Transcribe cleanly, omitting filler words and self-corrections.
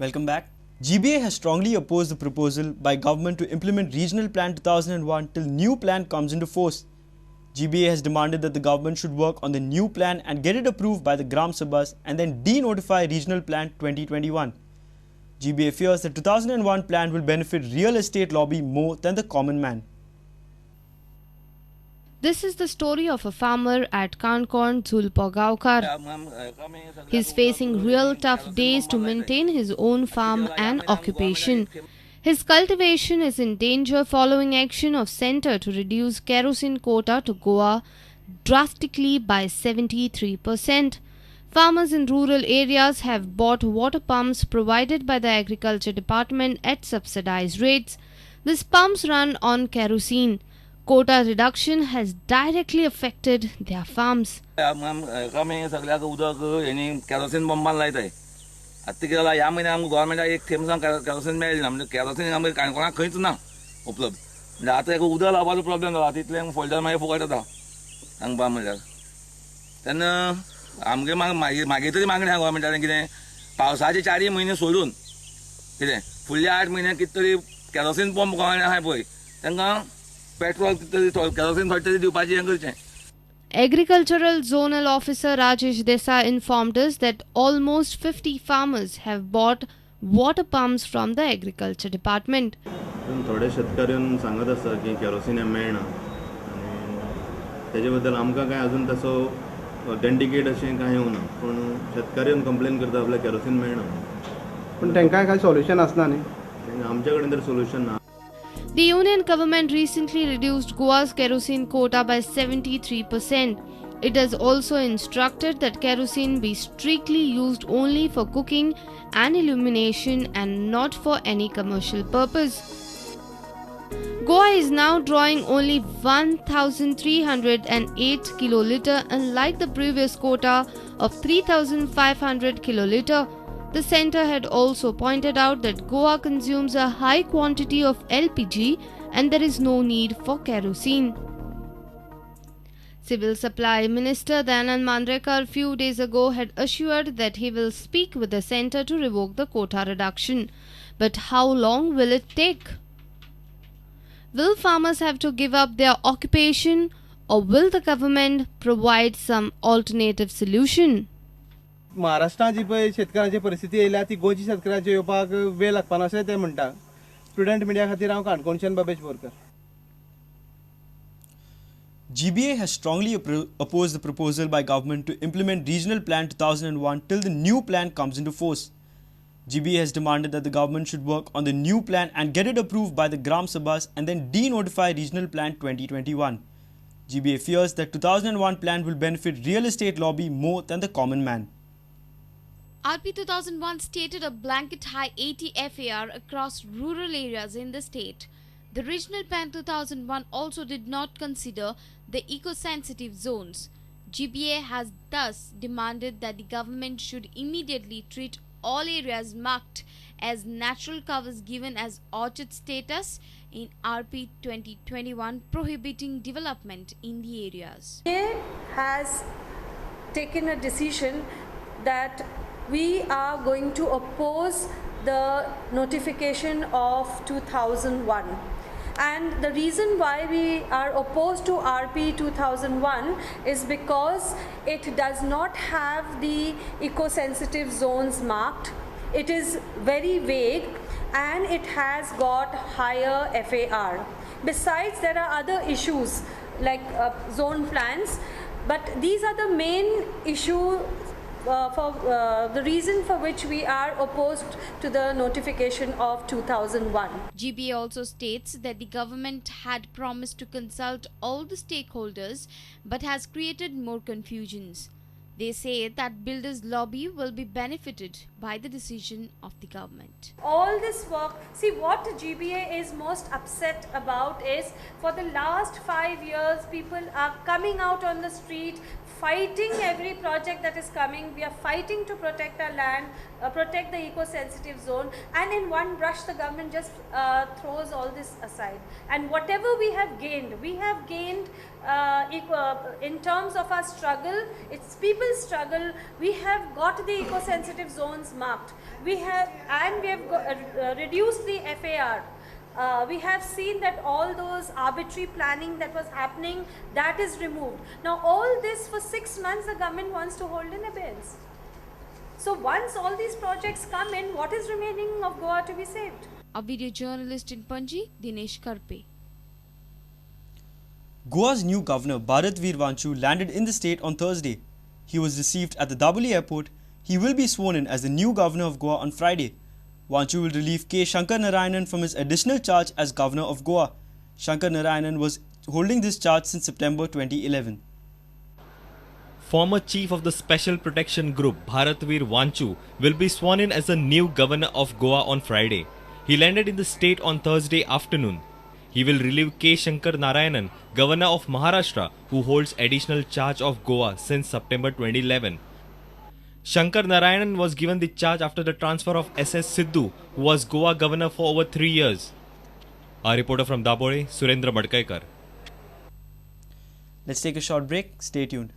Welcome back. GBA has strongly opposed the proposal by government to implement Regional Plan 2001 till new plan comes into force. GBA has demanded that the government should work on the new plan and get it approved by the Gram Sabhas and then denotify Regional Plan 2021. GBA fears the 2001 plan will benefit real estate lobby more than the common man. This is the story of a farmer at Canacona, Zulpa Gaokar. He is facing real tough days to maintain his own farm and occupation. His cultivation is in danger following action of centre to reduce kerosene quota to Goa drastically by 73%. Farmers in rural areas have bought water pumps provided by the Agriculture Department at subsidized rates. These pumps run on kerosene. Quota reduction has directly affected their farms. Kerosene पंपान लायताय आतां कितें जालां ह्या म्हयन्याक आमकां गव्हर्मेंटाक एक थेंब सावन केरोसीन मेळ्ळें ना, म्हणजे केरोसीन आमकां काणकोणाक खंयच ना उपलब्ध. म्हणजे आतां एक उदक लावपाचो प्रॉब्लेम जाला, तितलें फोल्डर मागीर फुकट जाता सांगपा म्हणल्यार. तेन्ना आमगे मागीर तरी मागणी आहा गव्हर्मेंटान कितें पावसाचे 4 म्हयने सोडून कितें फुडले 8 म्हयने कितें तरी केरोसीन पंप गोंयांत आहा पळय तांकां पेट्रोल केरोसीन थोडें तरी दिवपाचें हें करचें. Agricultural Zonal Officer Rajesh Desai informed us that almost 50 farmers have bought water pumps from the Agriculture Department. थोडे शेतकरी सांगत आसा की केरोसीन मेळना आनी तेजे बद्दल आमकां कांय अजून तसो ऑथेंटिकेट अशें कांय येवना, पूण शेतकरी कंप्लेन करता आपल्याक केरोसीन मेळना. पूण तांकां कांय सोल्युशन आसना न्ही, आमचे कडेन तर सोल्युशन ना. The union government recently reduced Goa's kerosene quota by 73%. It has also instructed that kerosene be strictly used only for cooking and illumination and not for any commercial purpose. Goa is now drawing only 1,308 kilolitre, unlike the previous quota of 3,500 kilolitre. The centre had also pointed out that Goa consumes a high quantity of LPG and there is no need for kerosene. Civil Supply Minister Dayanand Mandrekar few days ago had assured that he will speak with the centre to revoke the quota reduction. But how long will it take? Will farmers have to give up their occupation or will the government provide some alternative solution? महाराष्ट्रांत जी पळय शेतकारांची परिस्थिती येयल्या ती गोंयच्या शेतकऱ्यांची येवपाक वेळ लागपाना अशें ते म्हणटा. स्टुडंट मिडिया खातीर हांव काणकोणच्यान Babesh Borkar. GBA has strongly opposed the proposal by government to implement Regional Plan 2001 till the new plan comes into force. GBA has demanded that the government should work on the new plan and get it approved by the Gram Sabhas and then denotify Regional Plan 2021. GBA fears that 2001 plan will benefit real estate lobby more than the common man. RP 2001 stated a blanket high 80 FAR across rural areas in the state. The Regional Plan 2001 also did not consider the eco-sensitive zones. GBA has thus demanded that the government should immediately treat all areas marked as natural covers given as orchard status in RP 2021, prohibiting development in the areas. GBA has taken a decision that we are going to oppose the notification of 2001. And the reason why we are opposed to RP 2001 is because it does not have the eco-sensitive zones marked. It is very vague and it has got higher FAR. Besides, there are other issues like zone plans, but these are the main issue for the reason for which we are opposed to the notification of 2001. GBA also states that the government had promised to consult all the stakeholders but has created more confusions. They say that builders lobby will be benefited by the decision of the government. All this work, see what GBA is most upset about is for the last 5 years people are coming out on the street fighting every project that is coming. We are fighting to protect our land, protect the eco-sensitive zone, and in one brush the government just throws all this aside. And whatever we have gained, in terms of our struggle, it's people's struggle, we have got the eco-sensitive zones marked. We have reduced the FAR. We have seen that all those arbitrary planning that was happening, that is removed. Now all this for 6 months the government wants to hold in abeyance. So once all these projects come in, what is remaining of Goa to be saved? A video journalist in Panji, Dinesh Karpe. Goa's new governor Bharat Veer Wanchoo landed in the state on Thursday. He was received at the Dabolim airport. He will be sworn in as the new governor of Goa on Friday. Wanchoo will relieve K. Shankar Narayanan from his additional charge as governor of Goa. Shankar Narayanan was holding this charge since September 2011. Former chief of the Special Protection Group Bharat Veer Wanchoo will be sworn in as the new governor of Goa on Friday. He landed in the state on Thursday afternoon. He will relieve K. Shankar Narayanan, governor of Maharashtra, who holds additional charge of Goa since September 2011. Shankar Narayanan was given the charge after the transfer of S.S. Sidhu, who was Goa governor for over 3 years. Our reporter from Dabolim, Surendra Madkaikar. Let's take a short break. Stay tuned.